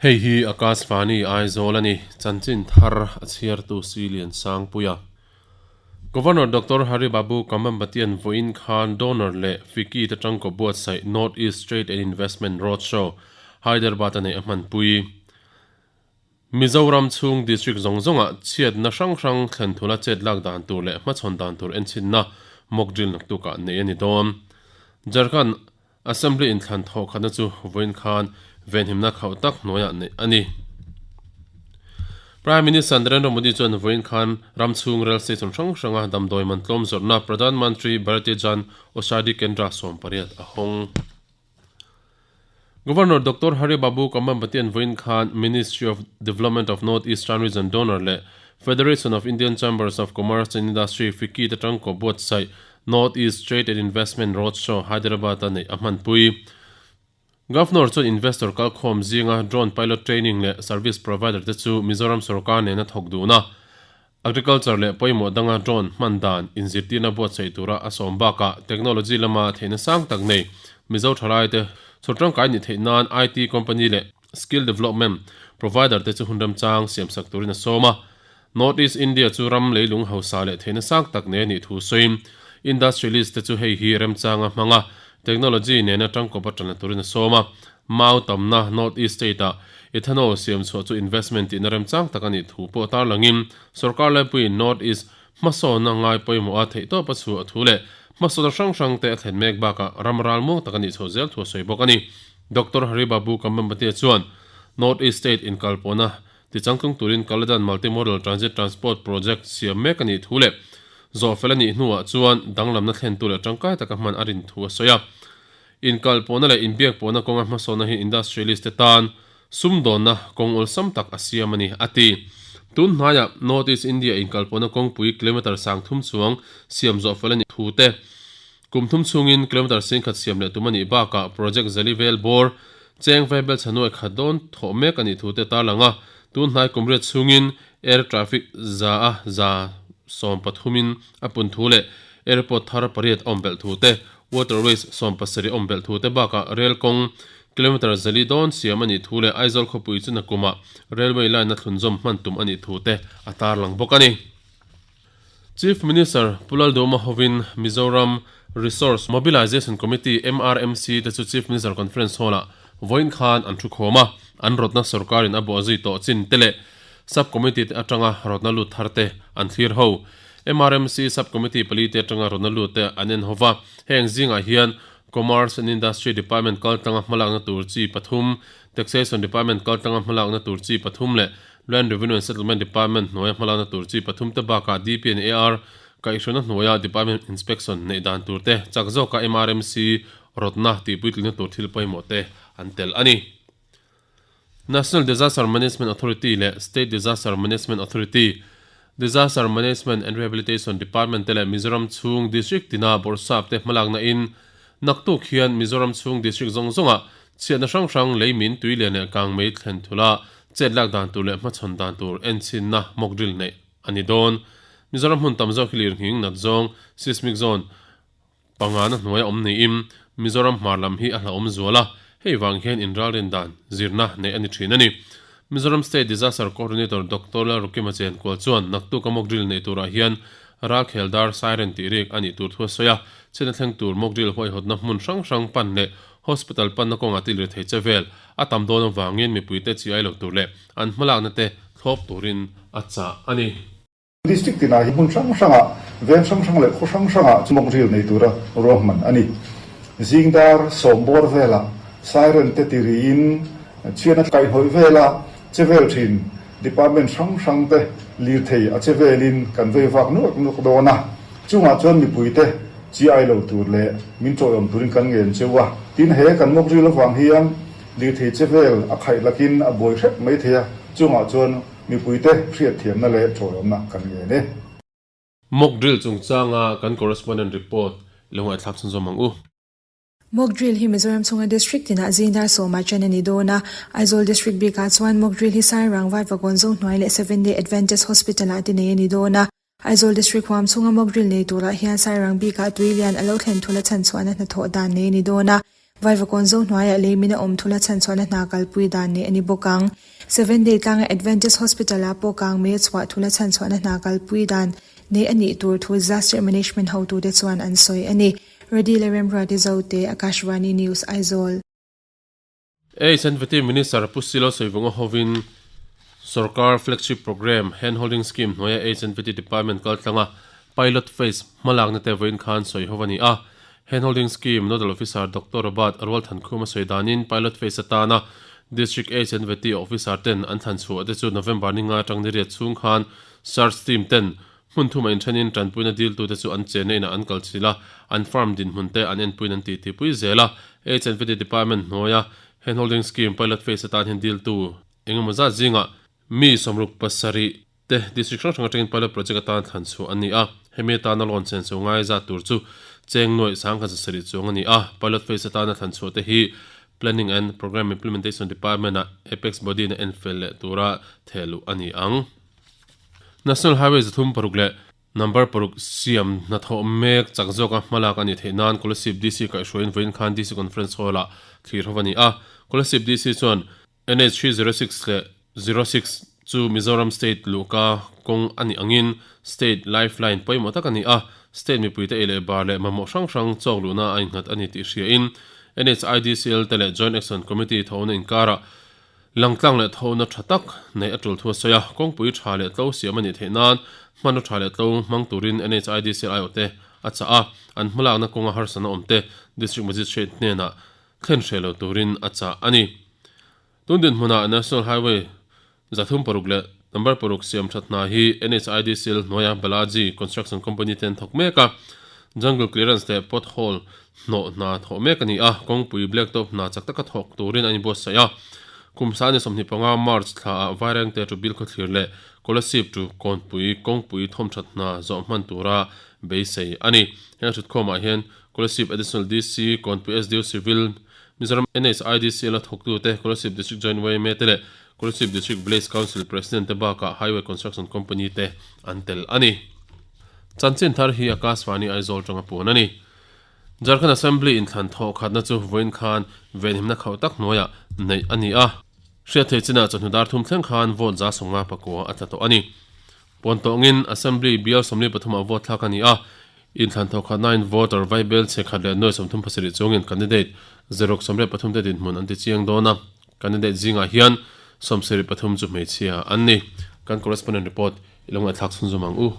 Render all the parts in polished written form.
Hei hi Akashvani Aizawl a ni, chanchin thar a chhiartu Silian Sangpuia. Governor Doctor Hari Babu Kambhampatian vawiin khan donor leh FICCI te tangkaw buatsaih North East Trade and Investment Roadshow Hyderabad a neih a hmanpui. Mizoram chhung district zawng zawngah chhiatna hrang hrang thlen thula chet lak dan tur leh hmachhawn dan tur enchhinna mock drill naktukah neih a ni dawn. Jharkhand Assembly inthlan thawh khatna chu vawiin khan venhimna khauh tak hnuaiah neih a ni. Prime Minister Narendra Modi chuan vawiin khan ram chhung rail station hrang hranga damdawi man tlawm zawrhna Pradhan Mantri Bharatiya Jan Aushadhi Kendra 18 a hawng. Governor Doctor Hari Babu Kambhampatian vawiin khan Ministry of Development of North Eastern Region Donor leh Federation of Indian Chambers of Commerce and Industry, FICCI, te tangkaw buatsaih North East Trade and Investment Roadshow Hyderabad-a neih a hmanpui. Governor chuan investor kalkhawm zinga drone pilot training leh service provider te chu Mizoram sorkar nena thawk dun a, agriculture leh pawimawh danga drone hman dan inzirtirna buatsaih tura a sawm bakah technology lama theihna sang tak nei Mizo thalaite chhawr tangkai nih theih nan IT company leh skill development provider te chu hun remchang siamsak turin a sawm a. North East India chu ram leilung hausa leh theihna sang tak nei a nih thu sawiin industrialist te chu hei hi remchanga hmanga technology nena tangkawp a tanna turin a sawm a. Mau tamna North East State-ah ethanol siam chhuah chu investment tihna remchang tak a nih thu pawh tarlangin sorkar laipuiin North East hmasawnna ngai pawimawh a theihtawp a chhuah thu leh hmasawnna hrang hrang te a thlen mek bakah ram ralmuang tak a nih chho zel thu a sawi bawk a ni. Doctor Hari Babu Kambhampati chuan North East State inkalpawhna tichangtlung turin Kaladan Multi-Modal Transit Transport Project siam mek a nih thu leh zawhfel a nih hnuah chuan danglamna thlentu leh tangkai taka hman a rin thu a sawi a. Inkalpawhna leh inbiakpawhna kawnga hmasawnna hi industrialist te tan sumdawnna kawng awlsam tak a siam a ni, a ti. Tun hnaiah North East India inkalpawhna kawngpui kilometre 3000 chuang siam zawh fel a nih thu te, kum thum chhungin kilometre 10,000 siam leh tum a nih bakah project zali vel bawr cheng vaibel chhanuai khat dawn thawh mek a nih thu te tarlang a, tun hnai kum riat chhungin air traffic za a 113% in a pun thu leh airport thar pariat awm belh thu te Waterways 17 awm belh thu te bakah rel kawng kilometre 400 dawn siam a nih thu leh Aizawl khawpui chu nakumah railway line a thlunzawm hman tum a nih thu te a tarlang bawk a ni. Chief Minister Pu Lalduhma hovin Mizoram Resource Mobilisation Committee, MRMC, te chu Chief Minister Conference Hall-ah vawiin khan an thukhawm a, an rawtna sorkarin a bawhzui tawh chin te leh Sub Committee te atanga rawtna lut thar te an thlir ho. MRMC Sub Committee pali te atanga rawtna lut te an en ho va, heng zingah hian Commerce and Industry Department kaltlanga hmalakna tur chi pathum, Taxation Department kaltlanga hmalakna tur chi pathum leh Land Revenue and Settlement Department hnuaia hmalakna tur chi pathum te bakah DP and AR kaihhruaina hnuaia Department Inspection neih dan tur te chak zawka MRMC rawtna tihpuitlingna tur thil pawimawh te an tel a ni. National Disaster Management Authority leh State Disaster Management Authority, Disaster Management and Rehabilitation Department te leh Mizoram chhung District tina bawrhsap te hmalakna in naktuk hian Mizoram chhung District zawng zawngah chhiatna hrang hrang lei min tui lian leh kang mei thlen thula chet lak dan tur leh hmachhawn dan tur enchhinna mock drill neih a ni dawn. Mizoram hmun tam zawk hi lirnghing nat zawng, seismic zone, Pangana hnuaia awm niin Mizoram hmar lam hi a hlauhawm zual a, hei vang hian inralrin dan zirna neih a ni thin a ni. Mizoram State Disaster Coordinator Doctor Lalrukima Chenkual chuan naktuka mock drill neih turah hian ralkhel dar siren tih rik a nih tur thu a sawi a, chhiatna thleng tur mock drill huaihawtna hmun hrang hrang pan leh hospital panna kawngah ti lirthei che vel a tam dawn avangin mipuite chi ai lo tur leh an hmalakna te thlawp turin a chah a ni. District tinah hi hmun hrang hrangah, veng hrang hrang leh khaw hrang hrangah chumawk ril nei tura ruahman a ni. Zingdar sawm bawr velah siren te ti riin chhiatna kaihhnawih vela che vel thin department hrang hrang te lirthei a che velin kan vei vak nuak nuak dawn a, chungah chuan mipuite chi ai lo tur leh min tawihawm turin kan ngen cheu a. Tin, he kan mawk ril avang hian lirthei che vel a khaih lakin a buai hrep mai thei a, chungah chuan Mipuite hriatthiamna leh tawlawmna kan ngen e. Mock drill chungchanga kan correspondent report lo ngaihthlak chhunzawm ang u. Mock drill hi Mizoram chhunga district tinah zingdar sawmah chen a ni dawn a. Aizawl district bikah chuan mock drill hi Sairang, Vaivakawn, Zohnuai leh Seven Day Adventist Hospital-ah te nei a ni dawn a. Aizawl district huam chhunga mock drill nei turah hian Sairang bikah tui lian a lo thlen thul a chhan chhuahna hnathawh dan nei a ni dawn a. Vaivakawn zo hnuaiah leimin a awm thula chhanchhuahna hna kalpui dan neih a ni bawk ang. Seven Day tlanga Adventist Hospital ah pawh kangmei a chhuah thula chhanchhuahna hna kalpui dan neih a nih tur thu Disaster Management hotute chuan an sawi a ni. Ready leh Remruati Zote, Akashvani News, Aizawl. HNVT Minister Pu Silo Sawivunga hovin Sorkar Flagship Programme Hand Holding Scheme hnuaia HNVT Department kaltlanga Pilot Phase hmalakna te vawiin khan sawi ho a ni a. Hand Holding Scheme Nodal Officer Doctor Robert Rualthankhuma sawi danin Pilot Phase atana District HNVT Officer ten an thlan chhuah te chu November ni nga atang ni riat chhung khan Search Team ten Hmun thumah inthenin tanpuina diltute chu an chenna inah an kal chilh a, an farm dinhmun te an enpuiin an titipui zel a. HNVT Department hnuaia Handholding Scheme Pilot Phase atan hian diltu engemaw zat zingah mi 67 te district hrang hrang atangin pilot project atan thlan chhuah an ni a. Hemi atana loan chen chho ngai zat tur chu cheng nuaih 170 chuang a ni a. Pilot phase atana thlan chhuah te hi Planning and Programme Implementation Department-ah Apex Body-in a enfel leh tura thehluh a ni ang. National Highway 36 leh number paruk siam hnathawh mek chak zawka hmalak a nih theih nan Kolasib DC kaihhruaiin vawiin khan DC Conference Hall-ah thlir ho a ni a. Kolasib DC chuan NH 306 leh 06 chu Mizoram State luhka kawng a nih angin State Lifeline pawimawh tak a ni a, State mipuite ei leh bar leh mamawh hrang hrang chawk luhna a innghat a ni tih hriain NHIDCL te leh Joint Action Committee thawhna inkarah Langtlang leh thawhna tha tak neih a tul thu a sawi a, kawngpui tha leh tlo siam a nih theih nan hmanraw tha leh tlo hmang turin NHIDCL aiawhte a chah a, an hmalakna kawnga harsatna awmte District Magistrate hnenah thlen hreh lo turin a chah a ni. Tun dinhmunah National Highway 36 leh number paruk siam that hna hi NHIDCL hnuaia Balaji Construction Company te an thawk mek a, Jungle Clearance leh Pothole Hnawh hna thawh mek a ni a, kawngpui blacktop hna chak taka thawk turin an inbuatsaih a. Kum sani 25 March thla ah Vairengte to Bilkhawthlir leh Kolasib to Kawnpui kawngpui thawmthat hna zawh hman tura beisei a ni. Heng hrutkhawm ah hian Kolasib Additional DC, Kawnpui SDO Civil, Mizoram NHIDCL a thawktute, Kolasib District Joint yma te leh Kolasib District Village Council President te bakah Highway Construction Company te an tel a ni. Chanchin thar hi Akashvani Aizawl tanga puan a ni. Jharkhand Assembly inthlan thawh khatna chu vawiin khan venhimna khauh tak hnuaiah neih a ni a. Hriat theih chinah chawhnu dar thum thleng khan vote 159 a tla tawh a ni. Pawn tawngin Assembly bial 43 ah vote thlak a ni a, inthlan thawh khatnain voter vaibel chhe khat leh nuai 37 chungin candidate 673 te dinhmun an ti chiang dawn a, candidate zingah hian 73 chu hmeichhia an ni. Kan correspondent report i lo ngaihthlak chhunzawm ang u.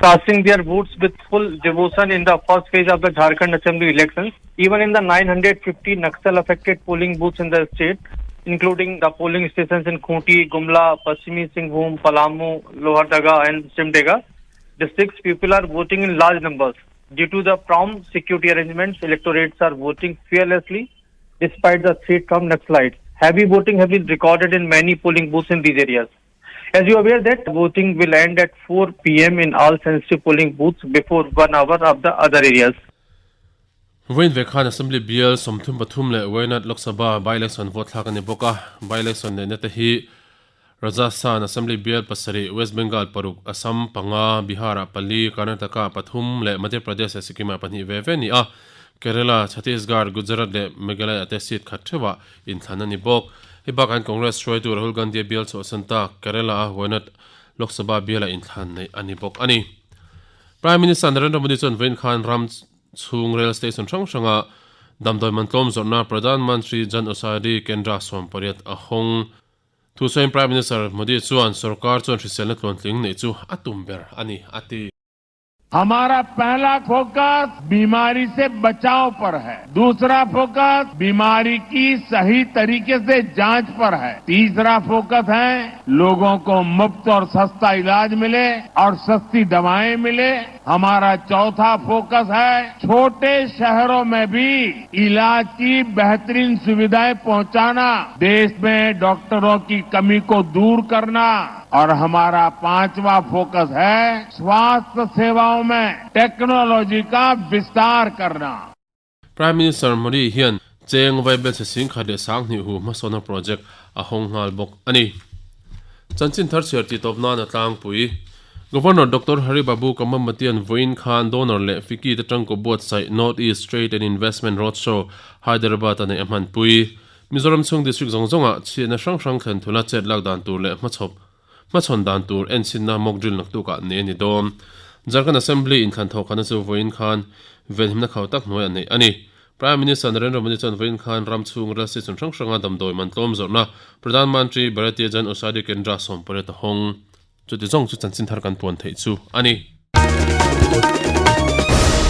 Casting their votes with full devotion in the first phase of the Jharkhand Assembly elections, even in the 950 Naxal-affected polling booths in the state, including the polling stations in Khunti, Gumla, Paschimi Singhbhum, Palamu, Lohardaga and Simdega districts, people are voting in large numbers. Due to the prompt security arrangements, electorates are voting fearlessly despite the threat from Naxalites. Heavy voting has been recorded in many polling booths in these areas. As you are aware that voting will end at 4 pm in all sensitive polling booths before 1 hour of the other areas. Vawiin ve khan Assembly Bial 33 leh Wayanad Lok Sabha by-election vote thlak a ni bawk a. By-election neihna te hi Rajasthan Assembly Bial pasarih, West Bengal paruk, Assam panga, Bihar ah pali, Karnataka ah pathum leh Madhya Pradesh leh Sikkim ah pahnih ve ve a ni a. Kerala, Chhattisgarh, Gujarat leh Meghalaya ah te seat khat theuhah Inthlan a ni bawk. Hei bakah hian Congress hruaitu Rahul Gandhi a bial chhuahsan tak Kerala-a Wayanad Lok Sabha bialah inthlan neih a ni bawk a ni. Prime Minister Narendra Modi chuan vawiin khan ram chhung rail station hrang hranga damdawi man tlawm zawrhna Pradhan Mantri Jan Aushadhi Kendra 18 a hawng. Thusawiin Prime Minister Modi chuan sorkar chuan hriselna tluantling neih chu a tum ber a ni a ti. हमारा पहला focus बीमारी से बचाव पर है, दूसरा focus बीमारी की सही तरीके से जांच पर है, तीसरा फोकस है लोगों को मुफ्त और सस्ता इलाज मिले और सस्ती दवाएं मिले, हमारा चौथा फोकस है छोटे शहरों में भी इलाज की बेहतरीन सुविधाएं पहुंचाना, देश में डॉक्टरों की कमी को दूर करना और हमारा पांचवा फोकस है स्वास्थ्य सेवाओं में टेक्नोलॉजी का विस्तार करना। Prime Minister Modi hian cheng vaibelchhe singkhat leh sanghnih hu hmasawnna project a hawng nghal bawk a ni. Chanchin thar chhiar tih tawp nan a tlangpui. Governor Doctor Hari Babu Kambhampatian vawiin khan donor leh FICCI te tangkaw buatsaih North East Trade and Investment Roadshow Hyderabad a neih a hmanpui. Mizoram chhung district zawng zawngah chhiatna hrang hrang thlen thula chet lak dan tur leh hmachhawp hmachhawn dan tur enchinna mock drill naktukah nei a ni dawn. Jharkhand Assembly inthlan thawhkhatna chu vawiin khan venhimna khau tak hnuai a neih a ni. Prime Minister Narendra Modi chuan vawiin khan ram chhung rel station hrang hranga damdawi man tlawm zawrhna Pradhan Mantri Bharatiya Jan Aushadhi Kendra 18 a hawng. Chuti zawng chu chanchin thar kan puan theih chu a ni.